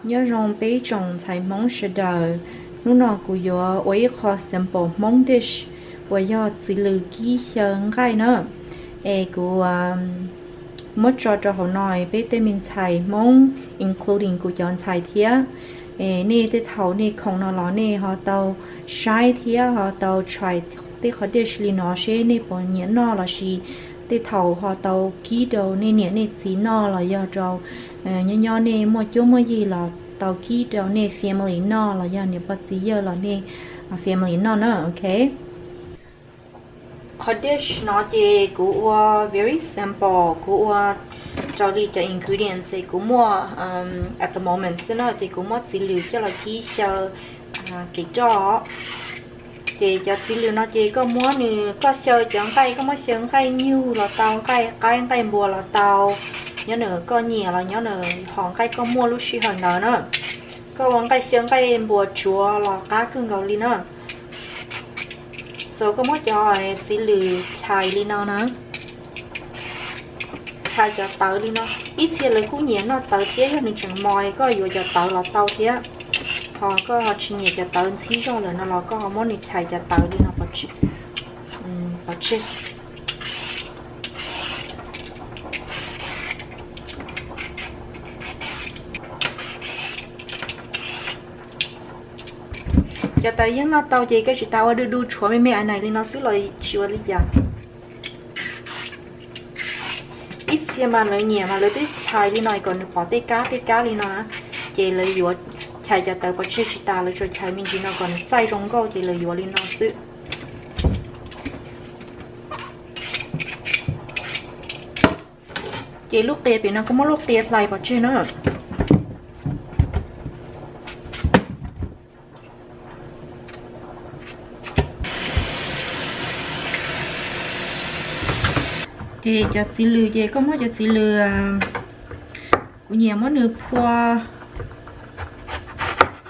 Nyob zoo peb tsoom ntxhais Hmoob sawv daws, hnub no kuv yuav ua ib qho sample Hmoob dish uas yog txiv lws kib xyaw nqaij na. Es kuv muab tso rau hauv no peb tej me ntxhais Hmoob, including kuv cov ntxhais thiab. Nej tej thaum nej khoom no los nej ho tau saib thiab ho tau try tej qhov dish li no seb nej puas nyiam noj lossis tej thaum ho tau kib rau nej niam nej txiv noj los yog rau nyob nyob nej muaj cuab muaj yig los tau kib rau nej family noj los yog niam pog txiv yawg los nej family noj na, ok. Qhov dish no ces kuv ua very simple, kuv ua raws li cov ingredients es kuv muaj at the moment xwb na, ces kuv muab txiv lws coj los kib xyaw kev roj. Ces cov txiv lws no ces koj muab nws, koj xyaw cov nqaij, koj muab xyaw nqaij nyug los tau, nqaij qaib nqaij npua los tau, nyob nws koj nyiam los nyob nws ho nqaij koj muaj lub sij hawm ntawd na. Koj ua nqaij xyaw nqaij npua tsuav los qab kawg nkaus li na. So koj muab cov txiv lws chais li no na, chais cov tawv li no. Ib txhia lawv kuj nyiam noj tawv thiab, yog nws tseem mos koj yuav cov tawv los tau thiab. Ho koj ho tsis nyiam cov tawv ntxhib zog lawm no los koj ho muab nws chais cov tawv li no pov tseg. Cov tawv yeej noj tau ces koj tsis tas ua du du tshuav me me ais nais li no xwb los tsis ua li cas. Ib txhia mas lawv nyiam mas lawv twb chais li no kom nws pom tej kab tej kab li no na, ces lawv yuav chais cov tawv pov tseg tsis tas, lawv tsuas chais me ntsis no kom nws txaij zoo nkauj ces lawv yuav li no xwb. Ces lub qia pem no koj muab lub qia hlais pov tseg na. Ces cov txiv lws ces koj muab cov txiv lws, kuv nyiam muab nws phua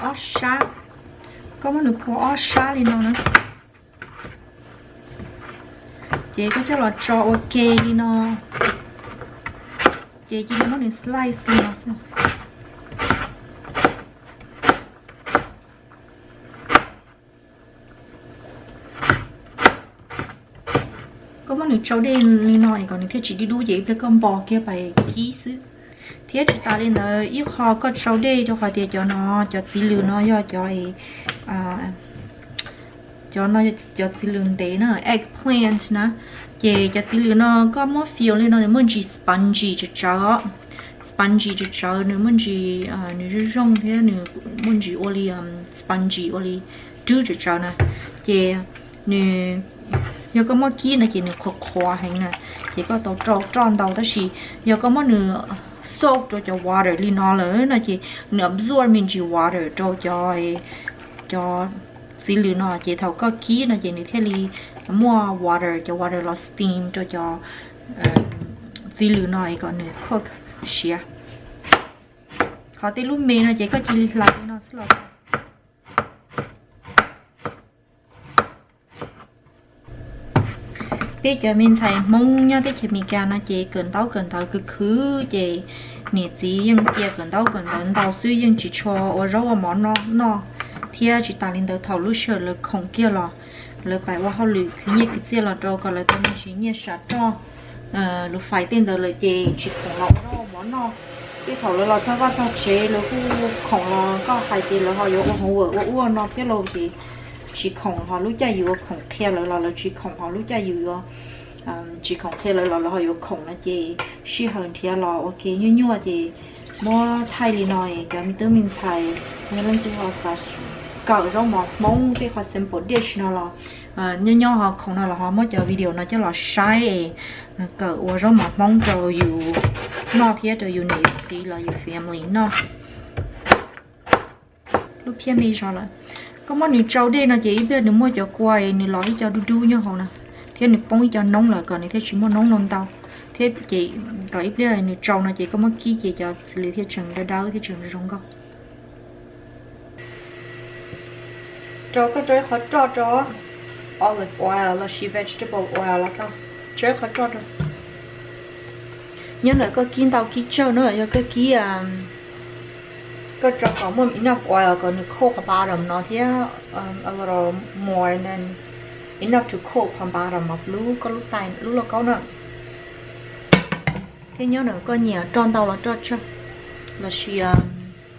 ob sab, koj muab nws phua ob sab li no na. Ces koj coj los tso ua ke li no, ces cia li muab nws slice li no xwb. Koj muab nws tsau dej li no es kom nws thiaj tsis dub dub ces ib pliag koj npo kiag pais kib xwb. Thiab tsis tas li ntawd ib qho koj tsau dej rau qhov tias cov no, cov txiv lws no yog cov, cov no cov txiv lws ntev na, eggplant na. Ces cov txiv lws no koj muab fill li no nws muaj ntsis spongy tsawv tsawv os. Spongy tsawv tsawv, nws muaj ntsis, nws zoo zoo thiab nws muaj ntsis ua li spongy, ua li dub tsawv tsawv na. Ces nws, yog koj muab kib no ces nws qhuav qhuav heev na, ces koj tau rau roj ntau. Tab sis yog koj muab nws soak rau cov water li no lawm no ces nws absorb me ntsis water rau cov, cov txiv lws no ces thaum koj kib no ces nws thiaj li muaj water, cov water los steam rau cov txiv lws no es kom nws cook siav. Ho tej lub me no ces koj cia li hlais li no xwb los tau. Peb cov me ntxhais Hmoob nyob teb chaws Amelikas no ces kawm ntaub kawm ntawv khwv khwv ces niam txiv yeej cia kawm ntaub kawm ntawv ntau xwb, yeej tsis tshua ua zaub ua mov noj. Thiab tsis tas li ntawd thaum lub sij hawm lawv khoom kiag los lawv pais ua hauj lwm khwv nyiaj khwv txiaj los rau kom lawv tau me ntsis nyiaj sam roj lub fais tej ntawd lawm ces tsis khoom los ua zaub ua mov noj. Tej thaum lawv los txog vaj txog tsev lawv kuj khoom los koj hais tias lawv ho yuav ua homework ua ub ua no thiab lauj ces tsis khoom, ho lub caij yus ua khoom qhia lawv los lawv tsis khoom, ho lub caij yus yuav tsis khoom qhia lawv los lawv ho yuav khoom no ces sij hawm nrhiav los ua ke nyuaj nyuaj ces muab thaij li no es cov me tub me ntxhais leej twg ho xav kawm zaub mov Hmoob tej qho simple dish no los nyob nyob ho khoom no los ho muab cov video no coj los saib es kawm ua zaub mov Hmoob rau yus noj thiab rau yus niam yus txiv los yus family noj. Lub phiab me zog lawm. Koj muab nws tsau dej no ces ib pliag nws muaj cov kua es nws los ib co dub dub nyob hauv na, thiab nws poob ib co noob lawm kom nws thiaj tsis muaj noob no ntau. Thiab ces kom ib pliag nws tsau no ces koj muab kib ces cov txiv lws thiaj tseem dawb dawb thiab tseem zoo nkauj. Rau koj rau ib qho roj rau, olive oil lossis vegetable oil los tau, rau ib qho roj rau. Nyob ntawm koj kib ntau kib tsawg na, yog koj kib Koj tso kom muaj enough oil kom nws coat qhov bottom no thiab, a little more than enough to coat qhov bottom of lub, koj lub tais, lub lauj kaub na. Thiab nyob ntawm koj nyiam roj ntau los roj tsawg, los sis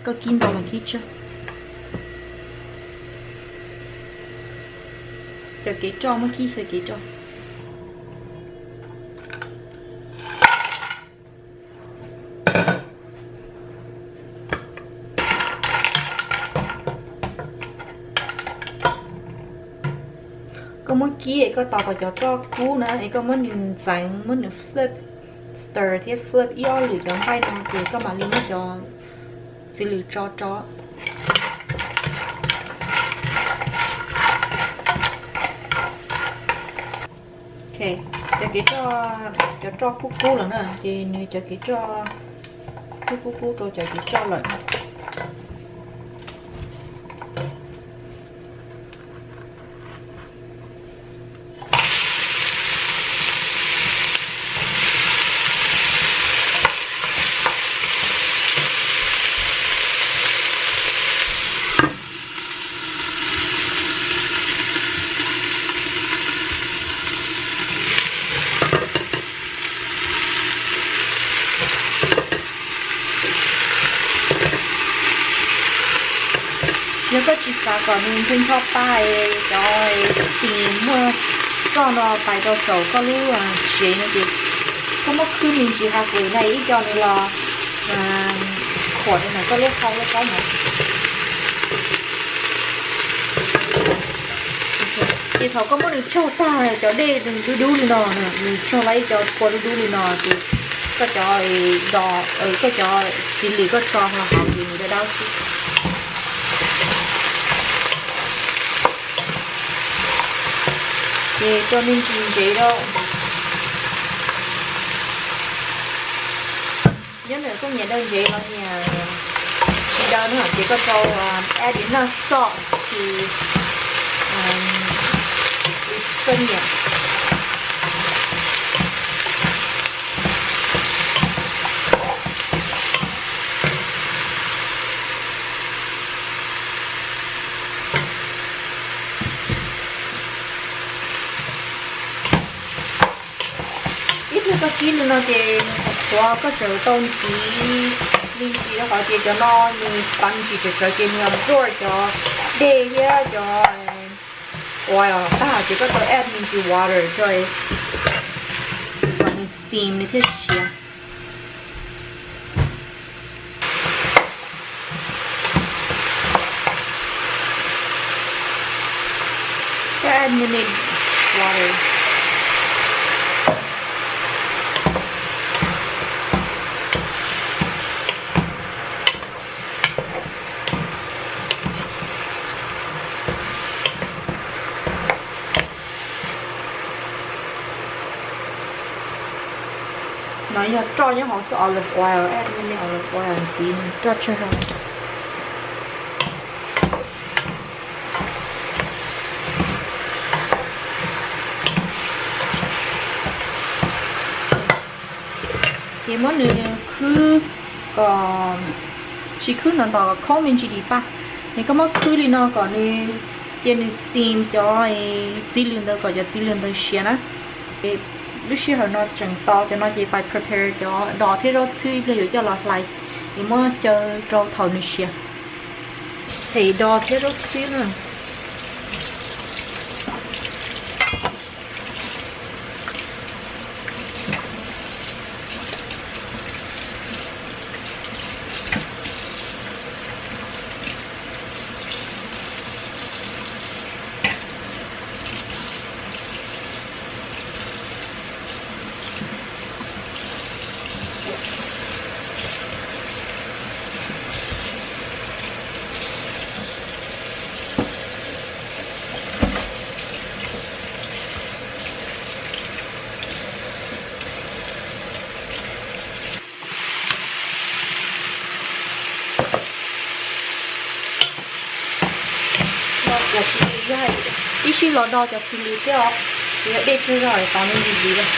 koj kib ntau los kib tsawg. Cov kev roj muab kib xyaw kev roj. Koj muab kib es koj tos kom cov roj kub na es koj muab nws ntxeev, muab nws flip, stir thiab flip ib ob lwm cov nqaij no ces koj mam li muab cov txiv lwm tso rau. Cov kev roj, cov roj kub kub lawm na ces nws cov kev roj kub kub kub rau cov kev roj lawm. Yog koj tsis xav kom nws ntshe ncho pa es cov txiv muaj roj no pais rau saum koj lub tsev no ces koj muab khwb me ntsis halfway na ib co nws los khuam rau ntawm koj lub hau lub qaub no. Ces thaum koj muab nws tsaug tag cov dej nws dub dub li no, nws tsaug los ib co kua dub dub li no ces koj cov, koj cov txiv lwm koj tso hauv ces nws dawb dawb xwb. Ces tso me ntsis ntsev rau. Nyob ntawm koj nyiam daw ntsev los nyiam tsis daw na ces koj tau add enough salt to li koj nyiam. Ib pliag koj kib li no ces nws qhuav qhuav koj tseem tau ntxiv me ntsis rau qhov tias cov no nws spongy tsawv tsawv ces nws absorb cov dej thiab cov oil tag ces koj tau add me ntsis water rau kom nws steam nws thiaj siav. Add me ntsis water. No yog roj nyob hauv xwb, olive oil, add me ntsis olive oil ntxiv, roj tsawg zog. Ces muab nws khwb kom, tsis khwb ntau ntau, khaub me ntsis dim paj. Es koj muab khwb li no kom nws, cia nws steam cov txiv lwm ntawd kom cov txiv lwm ntawd siav na. Lub sij hawm no tseem tau cov no ces pais prepare cov dos thiab zaub txhwb ib pliag yuav coj los hlais, es muab xyaw rau thaum nws siav. Them dos thiab zaub txhwb na. Los cov txiv lwm yog ib sij los do cov txiv lwm thiab os, tsis yog dej tsawg zog tau me ntsis ntxiv lawm.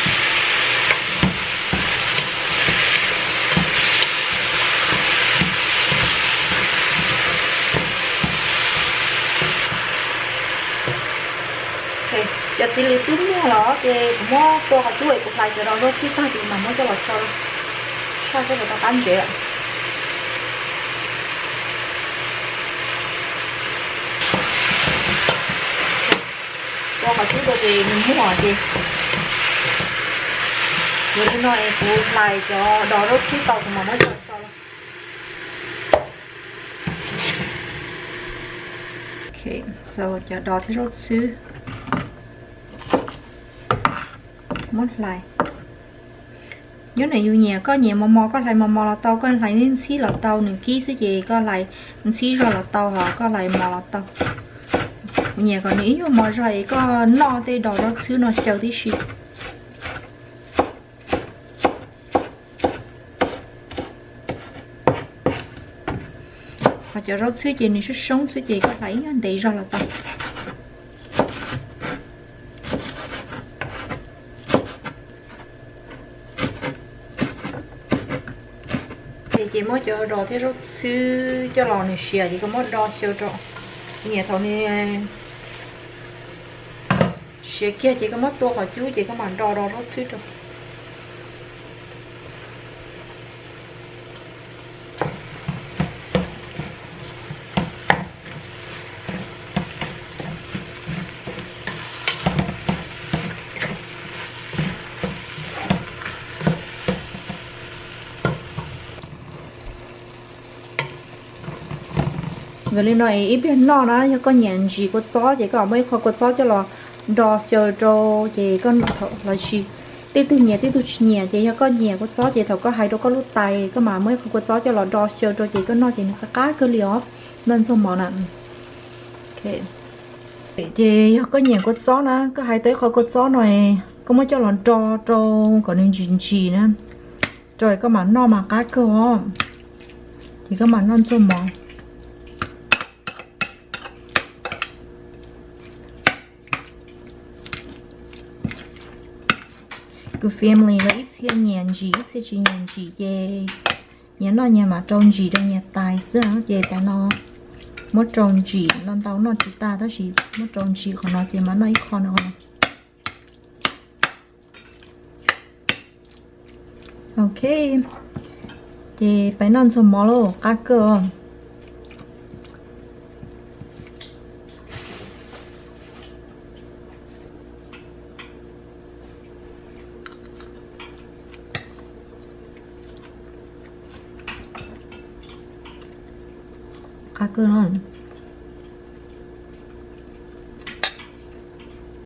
Cia li twb muag los ces kuv muab tua qhov cub es kuv hlais cov dos zaub txhwb tag ces kuv mam muab coj los tso, saj seb puas tau qab ntsev. Tua qhov cub rau ces nws muag ces, yog li no es kuv hlais cov dos zaub txhwb tau kuv mam muab coj los tso. Cov dos thiab zaub txhwb muab hlais. Nyob ntawm yus nyiam, koj nyiam mos mos koj hlais mos mos los tau, koj hlais ntxhib los tau, nws kib xwb ces koj hlais ntxhib zog los tau, ho koj hlais mos los tau. Kuv nyiam kom nws ib nyuag mos zog es koj noj tej dos zaub txhwb no xyaw tib si. Ho cov zaub txhwb ces nws soob soob xwb ces koj hlais ib nyuag ntev zog los tau. Ces muab cov dos thiab zaub txhwb coj los nws siav ces koj muab do xyaw rau. Nyiam thaum nws siav kiag ces koj muab tua qhov cub ces koj mam do dos zaub txhwb rau. Yog li no es ib pliag noj na, yog koj nyiam ntsis kua txob ces koj muab ib qho kua txob coj los do xyaw rau ces koj, lossis tej tug nyiam tej tug tsis nyiam ces yog koj nyiam kua txob ces thaum koj hais rau koj lub tais koj mam muab ib qho kua txob coj los do xyaw rau ces koj noj ces nws qab qab kawg li os, noj ntxuag mov na. Ces yog koj nyiam kua txob na, koj hais tau ib qho kua txob no, koj muab coj los do rau kom nws ntsim ntsim na, rau koj mam noj mas qab kawg os. Ces koj mam noj ntxuag mov. Kuv family los ib txhia nyiam ntsim ib txhia tsis nyiam ntsim ces nyias noj nyias mam rau ntsim rau nyias tais xwb. Ces tas no muab rau ntsim no ntau noj tsis tas tab sis muab rau ntsim qhov no ces mam noj ib qho no. Ok, ces peb noj ntxuag mov lauj, qab kawg. Qab kawg no.